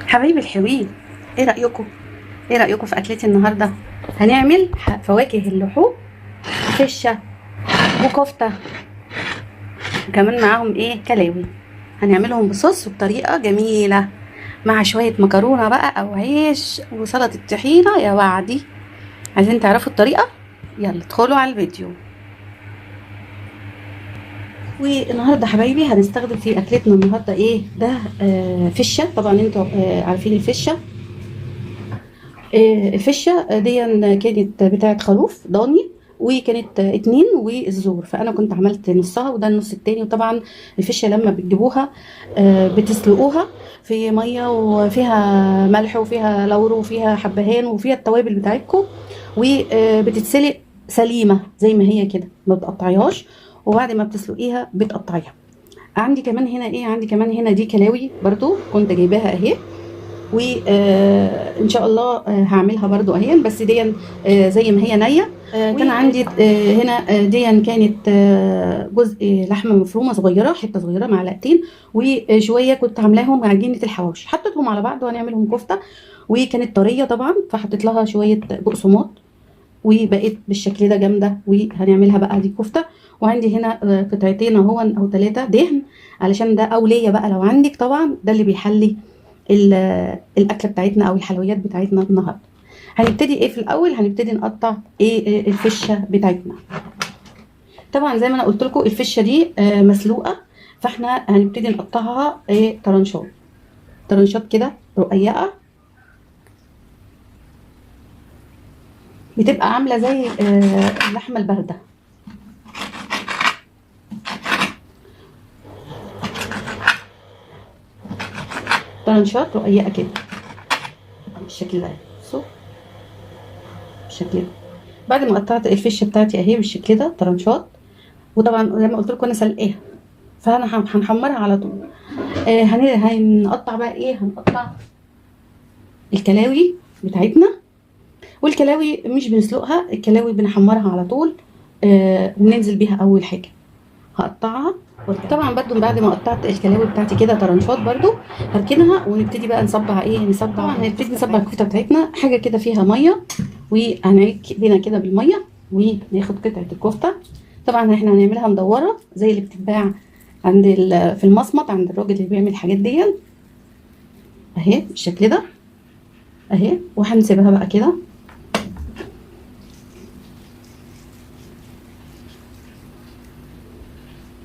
حبايبي الحلوين، ايه رايكم؟ ايه رايكم في اكلتي النهارده؟ هنعمل فواكه اللحوم، فشه وكفته، وكمان معاهم ايه؟ كلاوي. هنعملهم بصوص وبطريقة جميلة مع شوية مكرونه بقى او عيش وسلطة طحينه. يا وعدي، عايزين تعرفوا الطريقة؟ يلا ادخلوا على الفيديو. والنهارده حبايبي هنستخدم في اكلتنا النهارده ايه؟ ده فشه. طبعا انتوا عارفين الفشه. الفشه دي كانت بتاعه خروف ضاني، وكانت 2 والزور، فانا كنت عملت نصها وده النص التاني. وطبعا الفشه لما بتجيبوها بتسلقوها في مية وفيها ملح وفيها لورو وفيها حبهان وفيها التوابل بتاعتكم، وبتتسلق سليمة زي ما هي كده، ما بتقطعيهاش، وبعد ما بتسلقيها بتقطعيها. عندي كمان هنا ايه؟ عندي كمان هنا دي كلاوي برضو كنت جايباها اهي، وان شاء الله هعملها برضو اهي، بس دي زي ما هي نيه. كان عندي هنا دي كانت جزء لحمه مفرومه صغيرة، حتة صغيرة معلقتين، وشوية كنت عاملاهم عجينه الحواوشي، حطيتهم على بعض وهنعملهم كفته، وكانت طرية طبعا، فحطيت لها شوية بقسماط وبقت بالشكل ده جامدة. وهنعملها بقى دي كفته. وعندي هنا قطعتين اهو او 3 دهن، علشان ده اوليه بقى لو عندك، طبعا ده اللي بيحلي الاكلة بتاعتنا او الحلويات بتاعتنا النهارده. هنبتدي ايه في الاول؟ هنبتدي نقطع ايه الفشه بتاعتنا. طبعا زي ما انا قلت لكم الفشه دي مسلوقة، فاحنا هنبتدي نقطعها ايه؟ طرنشات، طرنشات كده رقيقه، بتبقى عامله زي اللحمة البارده. طرنشات رقيقه كده بالشكل ده، بصوا بالشكل ده. بعد ما قطعت الفشه بتاعتي اهي بالشكل ده طرنشات، وطبعا زي ما قلت لكم انا سلقاها، فانا هنحمرها على طول. هنقطع بقى ايه؟ هنقطع الكلاوي بتاعتنا. والكلاوي مش بنسلقها، الكلاوي بنحمرها على طول، وننزل بيها اول حاجة. هقطعها طبعا برضو بعد ما قطعت الكلاوي بتاعتي كده طرنشات برضو هركنها، ونبتدي بقى نصبع ايه؟ نصبع، هنبتدي نصبع الكفتة بتاعتنا. حاجة كده فيها مية، وهنعك ايدينا كده بالمية وناخد قطعه الكفتة. طبعا احنا هنعملها مدورة زي اللي بتتباع عند في المصمت عند الراجل اللي بيعمل الحاجات دي اهي بالشكل ده اهي. وهنسيبها بقى كده.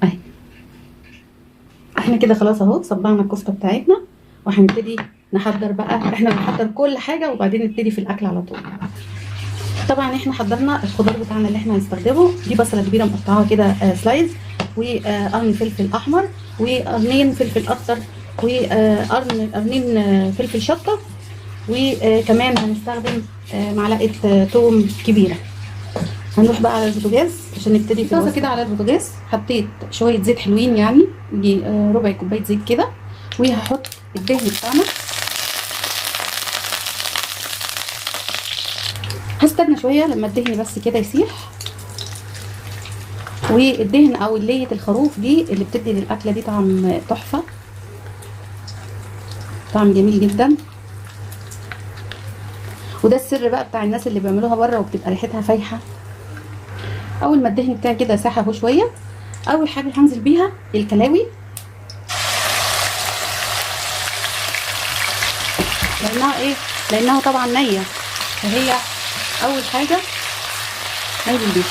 اهي احنا كده خلاص اهو صبعنا الكفتة بتاعتنا، وهنبتدي نحضر بقى. احنا بنحضر كل حاجة وبعدين نبتدي في الاكل على طول. طبعا احنا حضرنا الخضار بتاعنا اللي احنا هنستخدمه. دي بصله كبيرة مقطعاها كده slice، وقرن فلفل احمر، وقرنين فلفل اخضر، وقرنين فلفل شطه، وكمان هنستخدم معلقه توم كبيرة. هنروح بقى على البوتاجاز عشان نبتدي في طاسه كده. على البوتاجاز حطيت شوية زيت حلوين، يعني يجي ربع كوباية زيت كده، وهحط الدهن بتاعنا. هستنى شوية لما الدهن بس كده يسيح. والدهن او لية الخروف دي اللي بتدي للاكله دي طعم تحفة، طعم جميل جدا. وده السر بقى بتاع الناس اللي بيعملوها بره وبتبقى ريحتها فايحه. اول ما الدهن بتاعي كده ساح اهو شوية، اول حاجة هنزل بيها الكلاوي، لانها ايه؟ لانها طبعا نيه، فهي اول حاجة هنزل بيها.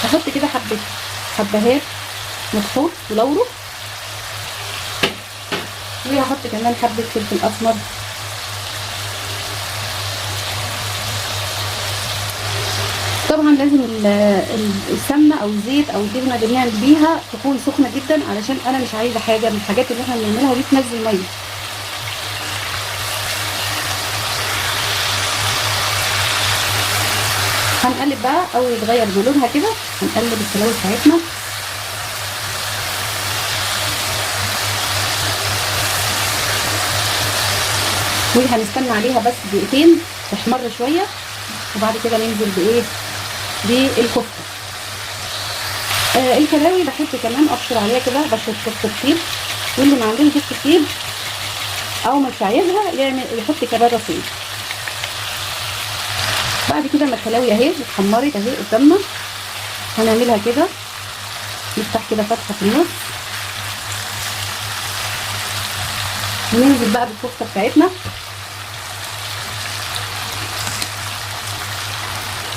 هحط كده حبه حبهات مطحون ولورو، وهحط كمان حبه فلفل اسمر. طبعا لازم السمنة او الزيت او الدهنه اللي بنعمل بيها تكون سخنة جدا، علشان انا مش عايزه حاجة من الحاجات اللي احنا بنعملها دي تنزل مية. هنقلب بقى او يتغير لونها كده، هنقلب الكلاوي بتاعتنا. وهنستنى عليها بس دقيقتين تحمر شوية، وبعد كده ننزل بايه؟ بالكفته. الكلاوي بحب كمان ابشر عليها كده بشره جوز الطيب، واللي ما عندوش جوز الطيب او مش عايزها يعمل يحط كبابه صين. بعد كده ما الكلاوي اهي اتحمرت اهي قدامنا، هنعملها كده، نفتح كده فتحه في النص وننزل بقى بالكفته بتاعتنا.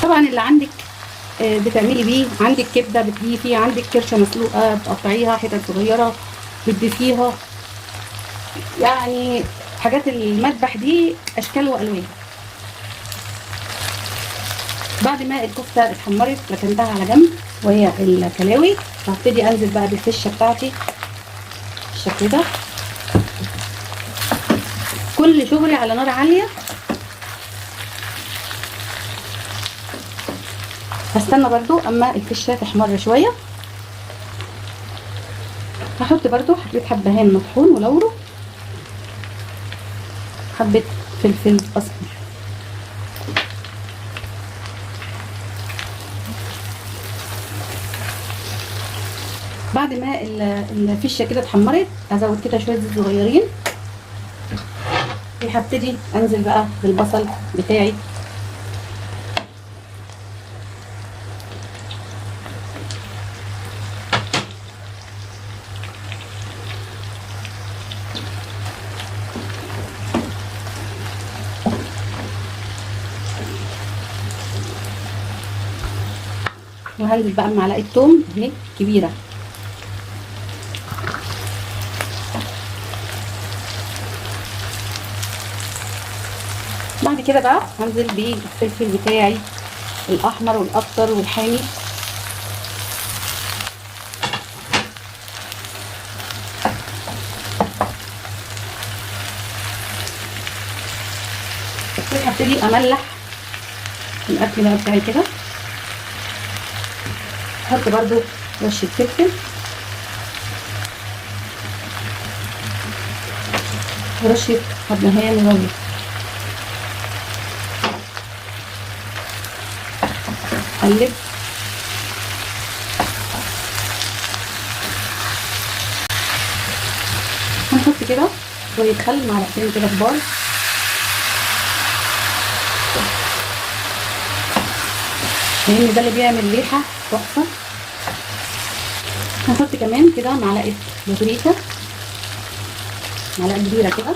طبعا اللي عندك بتعملي بيه، عندك كبده بتضيفي، عندك كرشه مسلوقة بتقطعيها حتت صغيرة بتضيفيها، يعني حاجات المذبح دي اشكال والوان. بعد ما الكفتة اتحمرت ركنتها على جنب وهي الكلاوي، هبتدي انزل بقى بالفشه بتاعتي بالشكل ده. كل شغلي على نار عالية. هستنى برضو اما الفشه تحمر شوية. هحط برضو حبه حبهان مطحون ولورو، حبه فلفل اسمر. بعد ما الفشه كده اتحمرت هزود كده شوية زيت صغيرين، وهبتدي انزل بقى بالبصل بتاعي. وهنزل بقى بمعلقه توم اهي كبيرة. بعد كده بقى هنزل بالفلفل بتاعي الاحمر والاخضر والحامي. هبتدي املح الاكل بقى بتاعي كده. احط برده رشه فلفل ورشه حبهان غالية. اقلب. هنحط كده شوية خل، معلقتين كده كبار. لان ده اللي بيعمل ريحه تحفة. هنحط كمان كده معلقه بابريكا، معلقه كبيرة كده.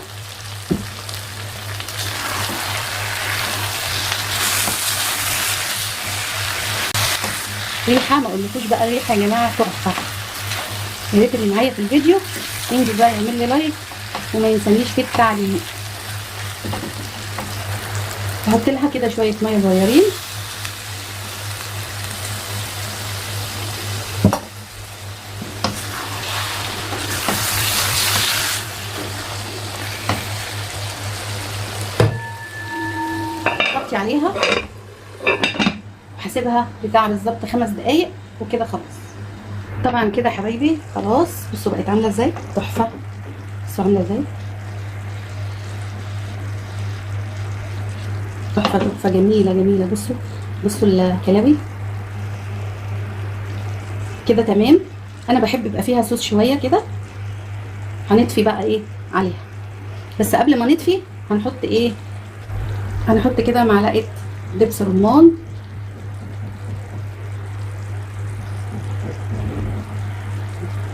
ريحه ما اقولكوش بقى، الريحة يا جماعة تحفة. يا ريت اللي معايا في الفيديو ينزل بقى يعمل لي لايك وما ينسانيش في التعليق. هحط لها كده شوية مية صغيرين. حطي عليها وهسيبها بتاع بالظبط 5 دقايق وكده خلاص. طبعا كده حبايبي خلاص، بصوا بقت عامله ازاي تحفة. بصوا عامله ازاي تحفة تحفة، جميلة جميلة. بصوا بصوا الكلاوي كده تمام. انا بحب يبقى فيها صوص شوية كده. هنطفي بقى ايه عليها، بس قبل ما نطفي هنحط ايه؟ هنحط كده معلقه دبس رمان،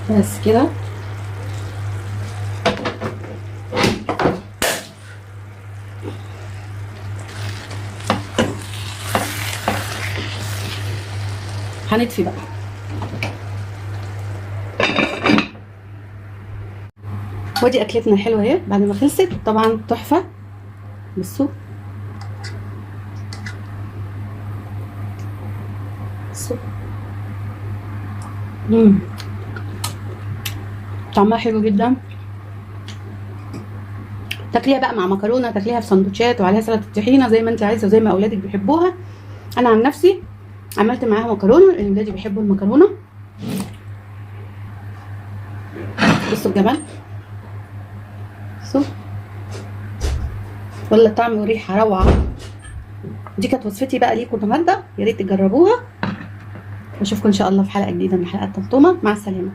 بس كده. هنطفي بقى. ودي اكلتنا الحلوة اهي بعد ما خلصت، طبعا تحفة. بصوا بصوا، طعمها حلو جدا. تاكليها بقى مع مكرونه، تاكليها في سندوتشات وعليها سلطة طحينه زي ما انت عايزه وزي ما اولادك بيحبوها. انا عن نفسي عملت معاها مكرونه لان اولادي بيحبوا المكرونه. بصوا الجمال، بصوا ولا طعم وريحه روعه. دي كانت وصفتي بقى ليكم النهارده، يا ريت تجربوها. واشوفكم ان شاء الله في حلقة جديدة من حلقات طمطومه. مع السلامة.